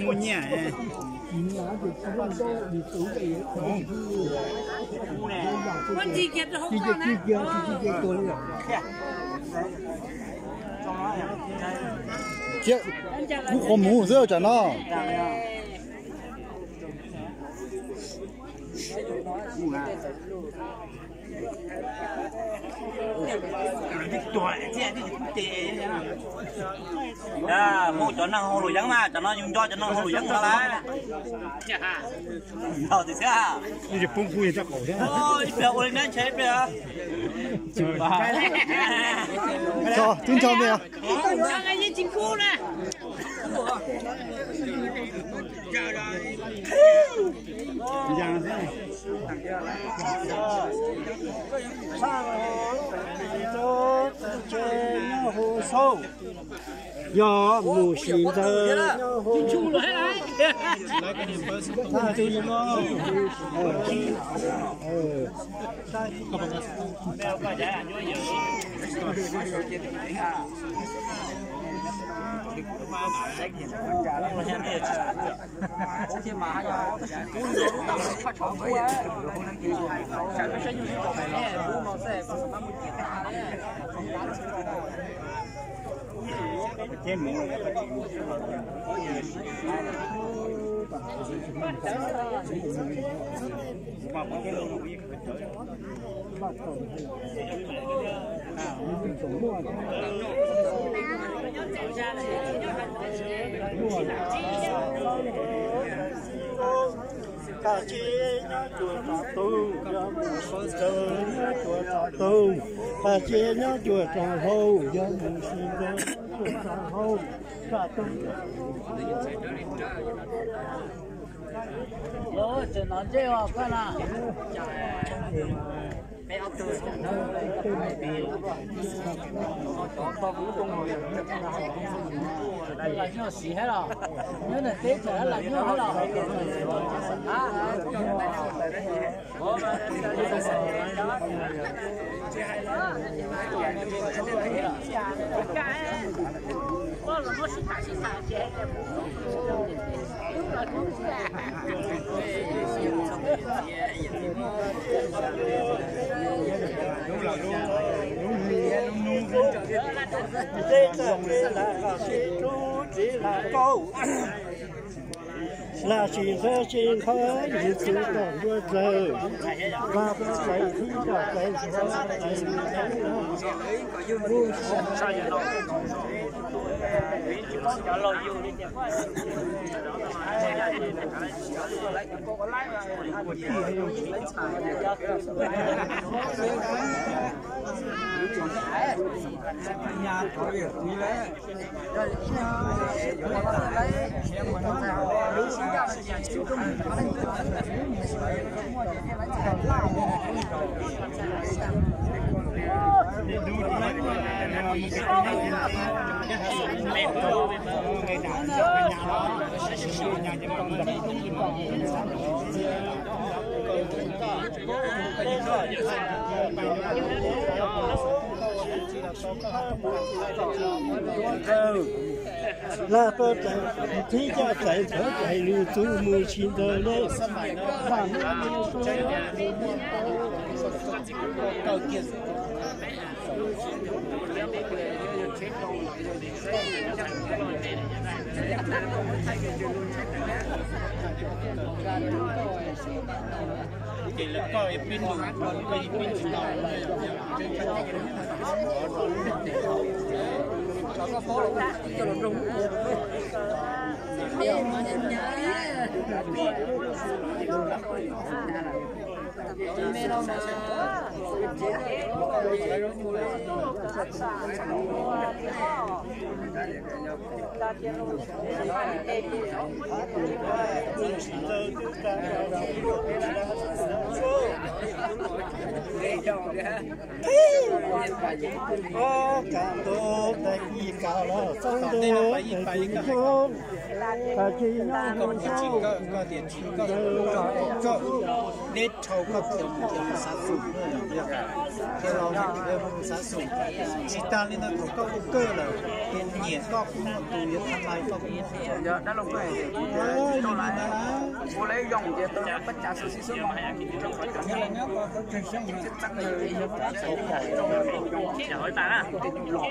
Muaj nyiaj. Kuv qhov muv xwb tsam no. Mus cov neeg hauj lwm yeeb mas, cov no yus nco cov neeg hauj lwm yeeb no lawm. Nco tiag thiab. Ib pliag ua li nab ntshe ib pliag. Twb nco tiag. Yog mus sis ntawd. Kab tsiaj nyob cuag tsav tug, yog mus sis ntawd nyob cuag tsav tug. Kab tsiaj nyob cuag tsav hlau, yog mus sis ntawd nyob cuag tsav hlau. Tseem hnov ntsej os koj na. Lam nyuaj siv thiab los, nyob ntawm teb tseem lam nyuaj thiab los. Lam sim ntxhawb sim nthawb yus txwv tom nruab txawg, vaj txawv thib tom txawv ntxhov txawv. Laj koj txawv thib coj txawv ntxhov txawv lus txwv mus sis ntawd ne. Ces lawv koj pib lus, koj pib tsis tau. Neb dhau koj tus mus xav xum, tus los mus xav xum, tsis tas li ntawd thaum koj ua kawg lawm, tus nyiam koj kuj muaj, tus yuav tha lais koj kuj muaj.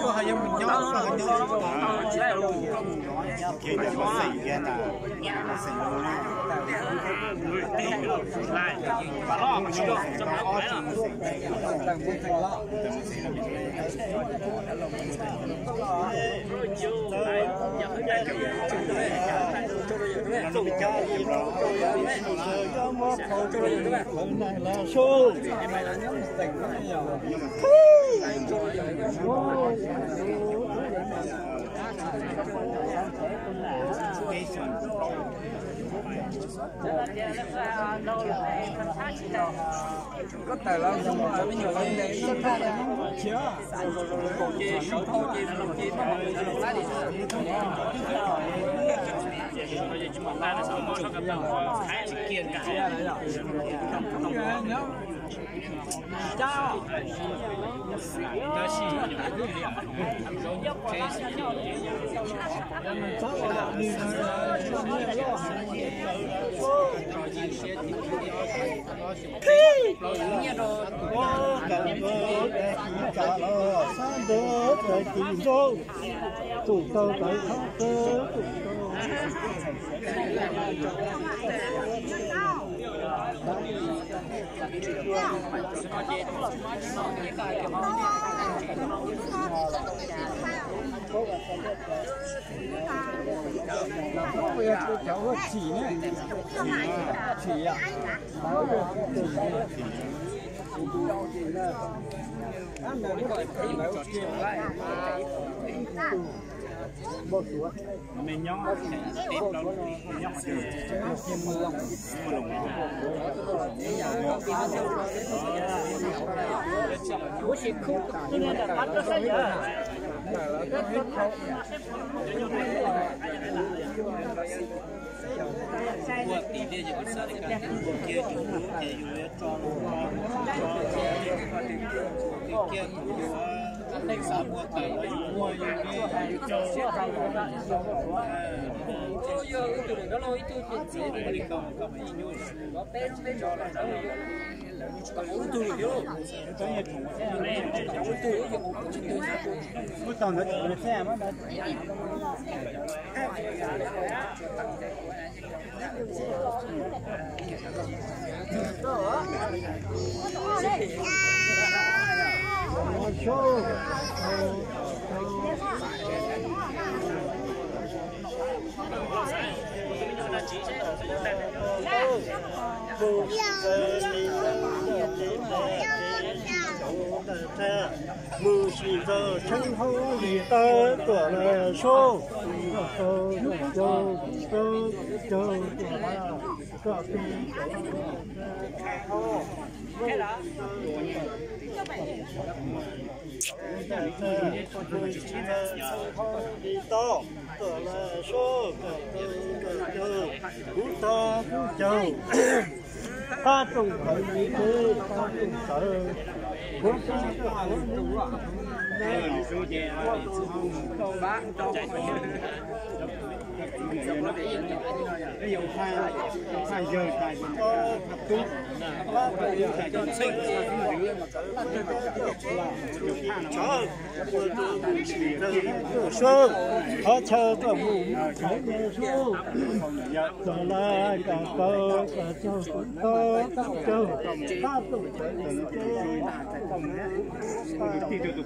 Koj ho yuav mus nyob, koj ho nyob. Mus sim ntxaws tsheej hauj li tawb tuam lawm sub. Tawb caug, tawb caug, tawb caug, li tawb tuam lawm sub, tawb caug, tawb caug, qab rooj tawv li teb, qab rooj tawv, kuv sab tuaj kuv neb, kuv tau pab tau Qhov chaw tuaj mus sub, txawm lawv kom tau kom caug, kom caug, qab rooj tawv li teb, qab rooj tawv li teb.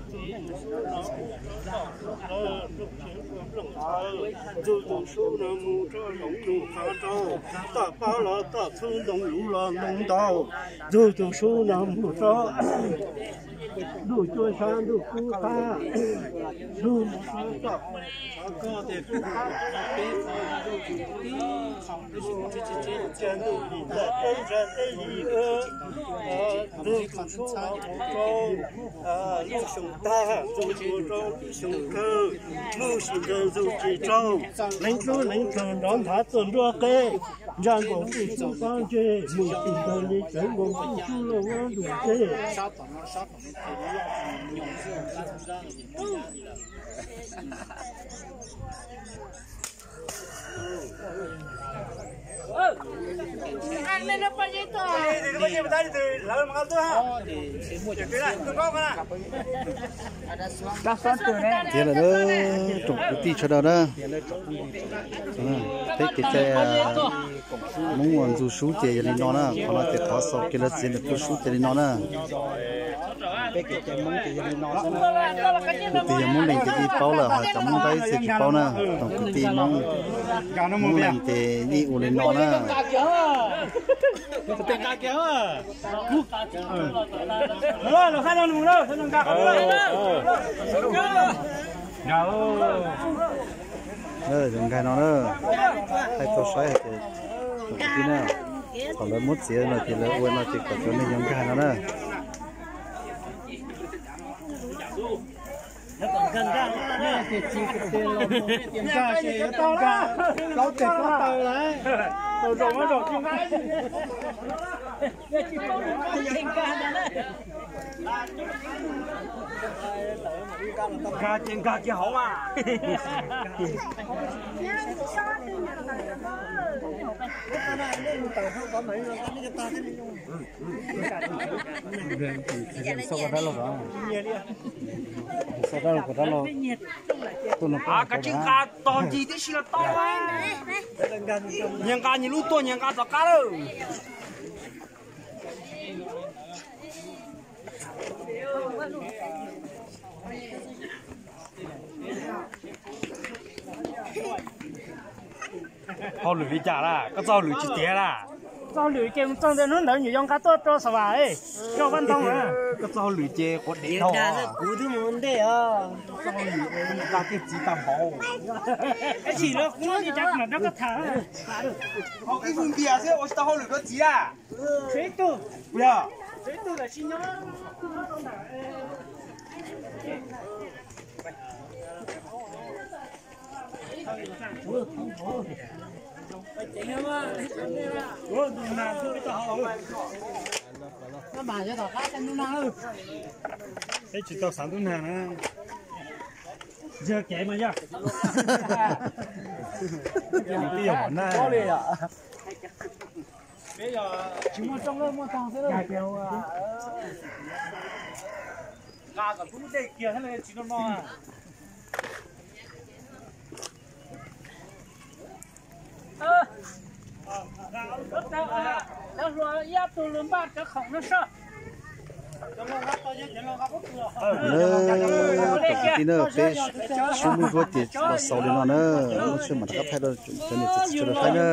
tus txiv neej no, tus txiv neej no, Ntxuag tus sub no mus rau zoov nug qhov rau, toj pob los toj txhub, ntoo luv los ntoo ntau. Ntxuag tus sub no mus rau ntuj cuaj sab ntuj kub qab, ntuj mus rau toj qhov ko ces kub qab peb qho ntuj tib qho, cia ntuj lim ntawm peb zaj peb yig. Ntxuag tus sub no mus rau lub xyoo tag, ntxuag mus rau lub xyoo kawg, lub sim ntawd ntxuag tsis raug, leev dlub leev kawg nrov nthav txuag nruab qeb, ntsa nkaus tij txuj pob ntseg, mus tsis ntawg li tsev nkaus tij tsuj lauj ua ntuj ntseg. Tiav lawm na, tsoom kwv tij sawv daws na. Peb kev cai Hmoob uas ntxuag sub ces yog li no na, qhov no ces qhov xaus kev lawv txiav ntawm tus sub ces li no na. Tus twg yog Hmoob Leeg ces yeej paub lawm, ho cov Hmoob Dawb ces tsis paub na. Tsoom kwv tij Hmoob, Hmoob Leeg ces yeej ua li no na. Zoo nkag no na, thaij tau saib hais tias tsoom kwv tij na, thaum lawv muab txiav no ces lawv ua no ces kom cov neeg zoo nkag no na. Nkag ces nkag kiag hauv mas. Kav tsij nqa tog ncig tib si los tau. Nyias nqa nyias lub tuaj, nyias nqa tom qab lawm. Hauj lwm li cas lawm? Koj txoj hauj lwm tsis tiav lawm? Txoj hauj lwm ces txog ntawm hnub ntawd nyuam yaus nqa tuaj rau Xav Vam, rau Vaj Ntoo na. Koj txoj hauj lwm ces quav dev dhau. Kuv twb mus ntej os. Txoj hauj lwm nqa tej txiv tag npaum. Tab sis lawv kuv li cas mam rau koj tham. Ib mus npias xwb ua tsis tau hauj lwm rau txiv a. Yog. Peb tsis tau xav ntub nag na. Yog kev mas yog. Twb yog hom nag. Tsis muaj rooj, muaj tog xwb. Nqa kom kub dej kiag thiab tsis no no. Lawv hluas ib tug lus npaj cov khoom no soj. Tsoom kwv tij na, peb sub lub duab ces los xaus li no na, muaj tshuaj mam rov qab thaij rau cov niam txiv sawv daws saib na.